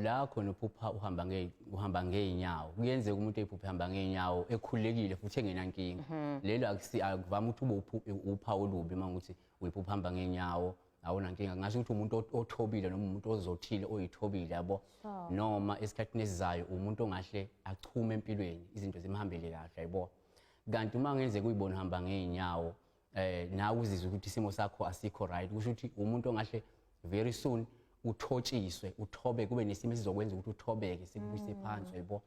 La khona uphupha uhamba ngeenyawo. Kuyenzeka umuntu ephupha ehamba ngeenyawo ekhululekile futhi engenankinga. Lelo akuvami ukuthi ube uphawu olubi uma ukuthi uyiphupha uhamba ngeenyawo awunankinga. Ngasho ukuthi umuntu othobile noma umuntu ozothile oyithobile, yabo. Noma esikhathini esizayo umuntu ongahle achume empilweni, izinto zimhambele kahle, yabo. Kanti uma ngenzeka uyibona uhamba ngeenyawo nawe uzizwe ukuthi isimo sakho asikho right, kusho ukuthi umuntu ongahle very soon uthotshiswe, uthobe, kube nesimo esizokwenza ukuthi uthobeke, sikubuyise phansi, yabo.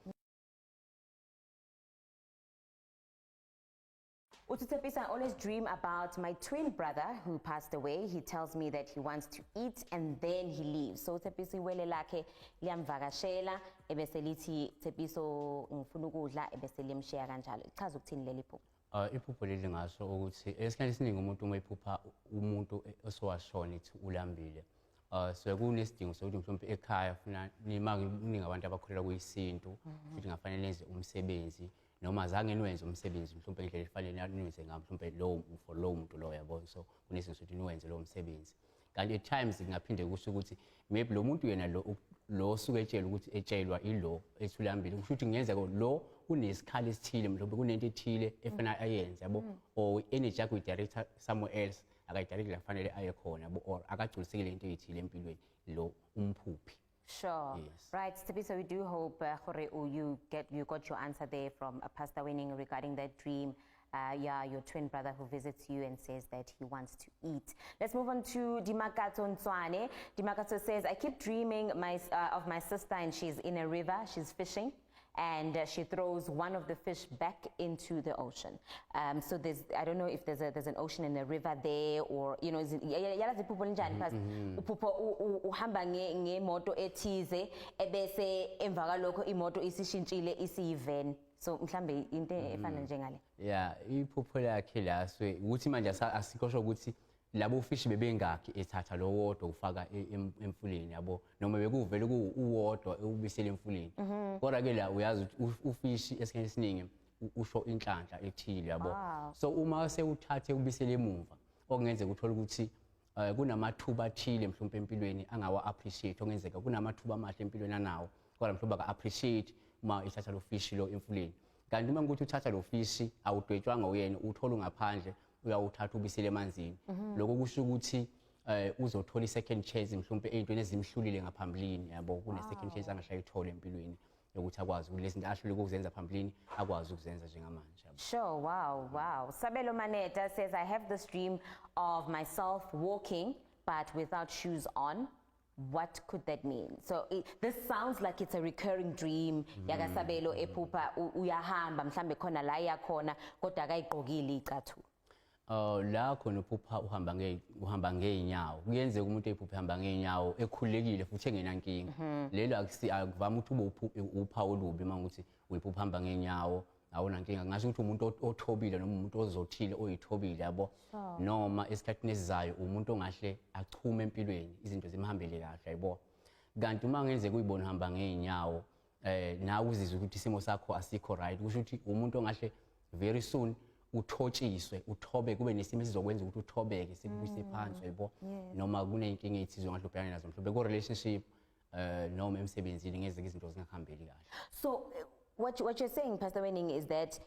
Uthi Tshepiso, I always dream about my twin brother who passed away. He tells me that he wants to eat and then he leaves. So Tshepiso, iwele lakhe liyamvakashela ebese lithi, "Tshepiso, ngifuna ukudla," ebese liyamshiya kanjalo. Ichaza ukuthini leli phupho? Iphupho leli ngasho ukuthi esikhathini esiningi umuntu uma ephupha umuntu osowashona ithi ulambile, so kunesidingo sokuthi mhlawumbe ekhaya funa nima kuningi abantu abakholelwa kuyisintu, futhi ngafanele nenze umsebenzi noma azange niwenze umsebenzi mhlawumbe ngendlela efanele niwenze ngayo, mhlawumbe lowo for lowo muntu loyo, yabo. So kunesidingo sokuthi niwenze lowo msebenzi. Kanti at times kungaphinde kusho ukuthi maybe lo muntu yena lo osuke etshelwa ukuthi etshelwa ilo ethi ulambile, kusho ukuthi kungenzeka lo unesikhala esithile, mhlawumbe kunento ethile efanele ayenze, yabo, or i-energy yakhe uyi-director somewhere else, akayi-direct la kufanele aye khona, yabo, or akagculisekile into eyithile empilweni lo umphuphi. Sure. Yes. Right, Tshepiso, we do hope gore, you got your answer there from Pastor Weningi regarding that dream. Yeah, your twin brother who visits you and says that he wants to eat. Let's move on to Dimakatso Ntswane. Dimakatso says, "I keep dreaming of my sister and she's in a river, she's fishing, and she throws one of the fish back into the ocean." So there's, I don't know if there's an ocean in the river there or, is it, yalazi iphupho linjani, Pastor? Uphupho uhamba ngemoto ethize ebese emva kwalokho imoto isishintshile isiyi-van. So mhlambe into efana njengale. Yeah, iphupho lakhe la swe ukuthi manje asikho sho ukuthi labo fish bebengakhi ethatha lo wodwa ufaka emfuleni, yabo, noma bekuvele uwodwa ewubisela emfuleni. Kodwa ke la uyazi ukuthi ufish esikhathini esiningi usho inhlanhla ethile, yabo. So uma sewuthathe ubisele emuva, okungenzeka uthola ukuthi kunamathuba athile mhlawumbe empilweni angawa appreciate, okungenzeka kunamathuba amahle empilweni anawo kodwa mhlawumbe aka appreciate uma ethatha lo fish lo emfuleni. Kanti uma ukuthi uthatha lo fish awudwetshwanga uyena, uthola ungaphandle, uyawuthatha ubisele emanzini, lokho kusho ukuthi uzothola i-second chance mhlawumbe ey'ntweni ezimhlulile ngaphambilini, yabo. Kune-second chance angahle ayithole empilweni yokuthi akwazi ukuthi lezi zinto ahluleke ukuzenza phambilini akwazi ukuzenza njengamanje, yabo. Sure, wow. Sabelo Maneta says, "I have this dream of myself walking but without shoes on. What could that mean?" So this sounds like it's a recurring dream. Yakasabelo ephupha uyahamba mhlambe khona la yakhona kodwa akayigqokile icathulo. La khona uphupha uhamba ngeenyawo. Kuyenzeka umuntu ephupha ehamba ngeenyawo ekhululekile futhi engenankinga. Lelo akuvami ukuthi ube uphawu olubi uma ukuthi uyiphupha uhamba ngeenyawo awunankinga. Ngasho ukuthi umuntu othobile noma umuntu ozothile oyithobile, yabo. Noma esikhathini esizayo umuntu ongahle achume empilweni, izinto zimhambele kahle, yabo. Kanti uma ngenzeka uyibona uhamba ngeenyawo nawe uzizwe ukuthi isimo sakho asikho right, kusho ukuthi umuntu ongahle very soon uthotshiswe, uthobe, kube nesimo esizokwenza ukuthi uthobeke, sikubuyise phansi, yabo, noma kuney'nkinga ey'thize ongahle ubhekane nazo mhlawumbe ku-relationship noma emsebenzini, ngezike izinto zingakuhambeli kahle. So what you're saying, Pastor Weningi, is that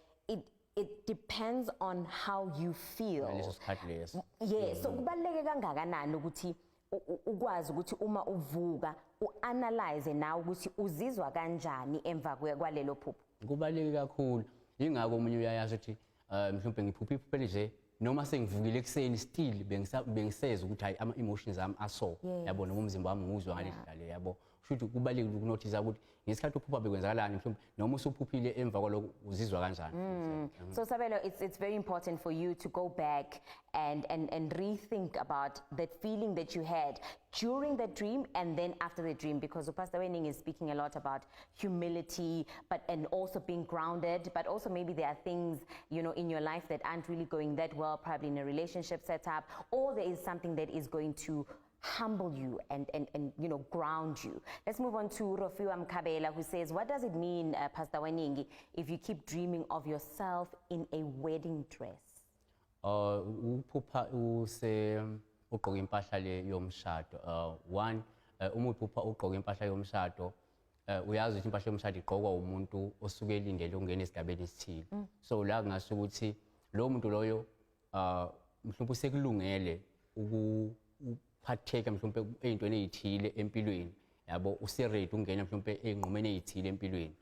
it depends on how you feel. Ngaleso sikhathi leso. Yeah, so kubaluleke kangakanani ukuthi ukwazi ukuthi uma uvuka uanalyze nawe ukuthi uzizwa kanjani emva kwalelo phupho? Kubaluleke kakhulu. Yingakho omunye uyayazi ukuthi mhlawumbe ngiphupha iphupho elinje, noma sengivukile ekuseni still bengiseza ukuthi hayi, ama-emotions ami aso, yabo, noma umzimba wami nguzwa ngale ndlela le, yabo. Kusho ukuthi kubalulekile ukunothisa ukuthi ngesikhathi uphupha bekwenzakalani mhlawumbe, noma usuphuphile emva kwalokho uzizwa kanjani futhi. So Sabelo, it's very important for you to go back and rethink about that feeling that you had during the dream and then after the dream, because Pastor Weningi is speaking a lot about humility, but and also being grounded, but also maybe there are things in your life that aren't really going that well, probably in a relationship setup, or there is something that is going to humble you and ground you. Let's move on to Rofiwa Mkabela, who says, "What does it mean, Pastor Weningi, if you keep dreaming of yourself in a wedding dress?" Uphupha use ugqoka impahla le yomshado. One Uma uphupha ugqoka impahla yomshado, uyazi ukuthi impahla yomshado igqokwa umuntu osuke elindele ukungena esigabeni esithile. So la kungasho ukuthi lowo muntu loyo mhlawumbe usekulungele ukuphatheka mhlawumbe ey'ntweni ey'thile empilweni, yabo, use-ready ukungena mhlawumbe ey'nqumeni ey'thile empilweni.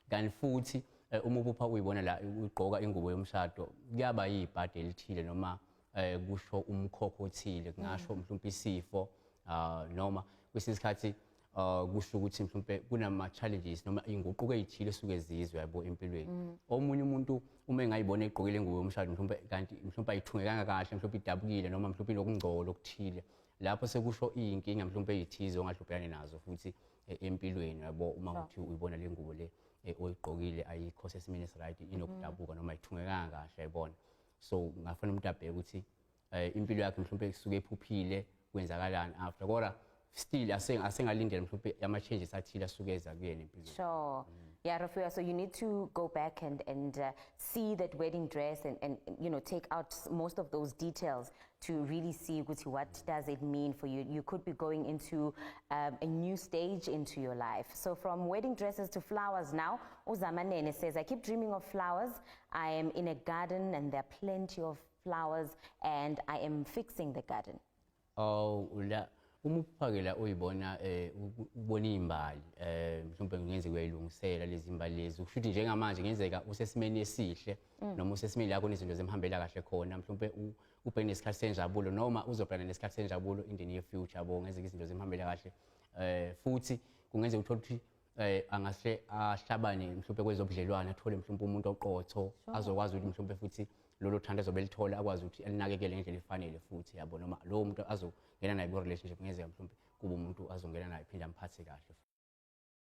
Kanti futhi uma uphupha uyibona la ugqoka ingubo yomshado, kuyaba yibhadi elithile noma kusho umkhokho othile, kungasho mhlawumbe isifo, noma kwesinye isikhathi kusho ukuthi mhlawumbe kunama challenges noma inguquko ezithile esuke zizwe, yabo, empilweni. Omunye umuntu uma engayibona egqokile ingubo yomshado, mhlawumbe kanti mhlawumbe ayithungekanga kahle, mhlawumbe idabukile noma mhlawumbe inokungcola okuthile, lapho sekusho iy'nkinga mhlawumbe ey'thize ongahlubhekane nazo futhi empilweni, yabo, uma uthi uyibona le ngubo le oyigqokile ayikho sesimeni esi-right, inokudabuka noma ayithungekanga kahle, yayibona. So ngafanele umuntu abheke ukuthi impilo yakhe mhlawumbe isuke ephuphile kwenzakalani after, kodwa still asengalindela mhlawumbe ama-changes athile asuke eza kuyena empilweni. Sure. Yeah, Rofhiwa, so you need to go back and see that wedding dress and take out most of those details to really see ukuthi what does it mean for you. You could be going into a new stage into your life. So from wedding dresses to flowers now, uZamanene says, "I keep dreaming of flowers. I am in a garden and there are plenty of flowers and I am fixing the garden." Oh, la uma uphakela uyibona ubona izimbali, mhlawumbe kungenzeka uyayilungisela lezi imbali lezi, kusho ukuthi njengamanje kungenzeka usesimeni esihle noma usesimeni la khona izinto zimhambela kahle khona, mhlawumbe ubheke nesikhathi senjabulo noma uzobhekana nesikhathi senjabulo in the near future, yabo, kungenzeka izinto zimhambele kahle. Futhi kungenzeka uthole ukuthi angahle ahlabane mhlawumbe kwezobudlelwane, athole mhlawumbe umuntu oqotho azokwazi ukuthi mhlawumbe futhi lolo thando azobe elithola akwazi ukuthi alinakekele ngendlela efanele futhi, yabo, noma lowo muntu azongena naye ku-relationship kungenzeka mhlawumbe kube umuntu azongena naye phinde amphathe kahle.